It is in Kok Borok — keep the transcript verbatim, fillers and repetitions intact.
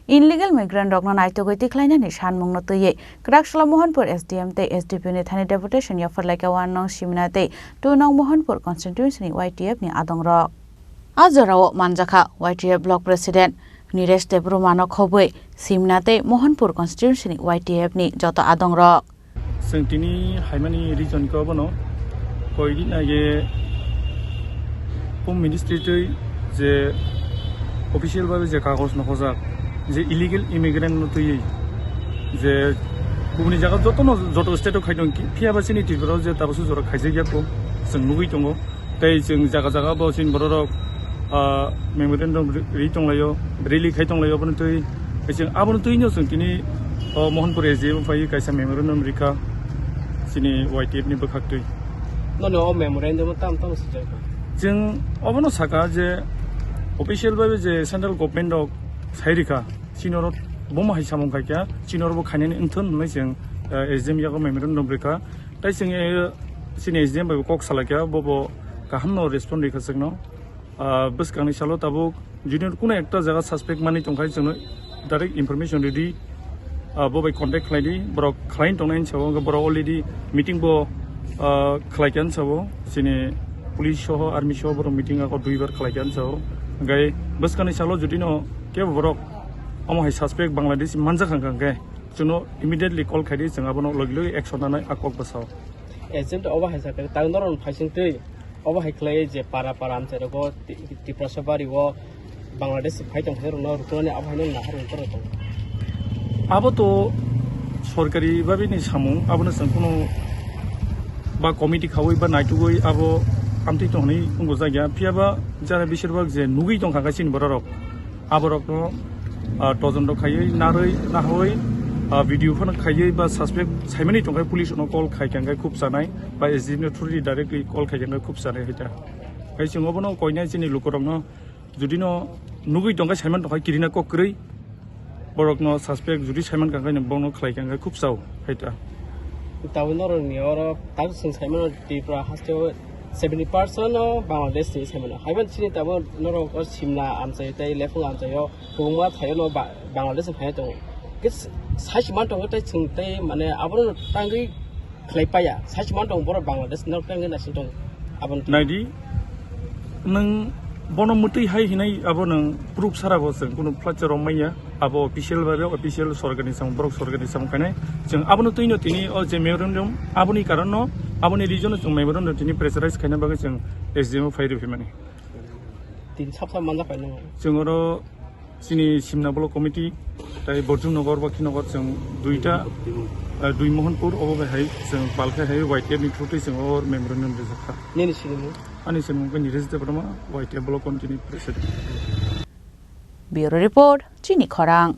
Illegal migrant rokno naitugwi tikhlainani sanmungno twiwi Kraksalo Mohanpur S D M tei S D P ni thani deputation yapharlaikha one nong Simna tei two nong Mohanpur constituency ni Y T F ni adongrok. A jorao manjakha Y T F block president Niresh Debbarma no khobwi Simna tei Mohanpur constituency ni Y T F ni joto adongrok. Chwng tini haimani reason khe obono, koidin age Home Ministry twi je official babe je kagoj no hojak, je illegal immigrant no twiwi je kubuni jaga jotono, joto state o khai tong, phiya ba chini Tripura o je tabukhe jora khaijak ya ko chwng nugwi tongo. Tei chwng jaga jaga bo chini bororok, ah, memorandum ri-, ri tonglaio, rally khai tonglaio, abono twi, chwng abono twino chwng tini, oh, Mohanpur S D M phai kaisa memorandum rikha chini Y T F ni bwkhak twi. Nono o memorandum o tam tam swijak kha? Chwng obono saka je official bai je central government rok sai rikha, chini oro bomo hai samung khaikha, chini oro bo khainani wngthon hwnwi chwng, eh, S D M yago memorandum rikha. Tai chwng, eh, chini S D M bai bo kok salaikha, bo bo kaham no respond rikha chwngno. Ah, bwskangni salo tabuk jodi kuno ekta jaga suspect manwi tongkha chwngno direct information ridi, ah, bo bai contact khlai di, borok khlai tongnai hinsa o, borok already meeting bo, ah, khlaikha hinsa o, chini police soho army soho borok meeting ako duibar khlaikha hinsa o. Hwnkhe bwskangni salo jodi no kebo borok omo hai suspect Bangladesh manjak hwnkha hwnkhe chwngno immediately call khaidi, chwng abono logi logi action nanai a kok bwsao. Agent obo hai sakha, tang norok phaising twi obo hai khlai je para para amchai rogo Ti-, Tiprasa bari o Bangladesh phai tong phai rokno ruknani abo hai no nahar rok tong. Abo to sorkari babe ni samung, abono chwng kuno ba committee khawi ba naitugwi abo amtwi tong hwnwi wngbo jakya. Phiya ba jara beshirbak je nugwi tongkha khe chini borok rok. Aborokno, ah, todonto khaiwi, narwi, nahoi, ah, video phano khaiwi ba suspect saimani tongkha police no call khaikha hwnkhe khub chanai, ba S D M no through di directly call khaikha hwnkhe khub chanai hai ta. Hai chwng obono koinai chini lukurokno jodi no nugwi tongkha saiman tongkha kirina kok kwrwi, borokno suspect jodi saiman kha hwnkhe bono khlaikha hwnkhe khub chao hai ta. Tabuk norokni oro tak chwng saimano Tripura haste o seventy percent no Bangladesh ni saimano. Haiban chini tabuk norok o Simla amchai tei Lephung amchai o kwbangma thaio no Ba-, Bangladesh ni phai tongo. Kis-, sai se man tongo tei chwng tei mane abono tangwi khlai paya. Sai se man tongo borok Bangladesh norok tangwi naising tongo. Aboni Naidi, nwng bono mwtwi hai hinai abo nwng proof sara bo chwng kunu phlai chwrwng manya. Abo official bai official sorkar ni samung, borok sorkar ni samung khainai. Chwng abono twino tini o je memorandum, aboni karon no, aboni reason no chwng memorandum tini pressurize khaina bagwi chwng S D M o phai rw phimani. Tin sap sap manjak pai nang. Chwng oro chini Simna Block Committee, tai Borjum Nagar, Bakhi Nagar chwng duita, eh, dui Mohanpur obo bai hai chwng palkhe hai Y T F ni through twi chwng o memorandum rijak kha. Nini sinimung? Ani sinimung khe Niresh Debbarma, Y T F Block Committee ni President. Bureau Report, Chini Khorang.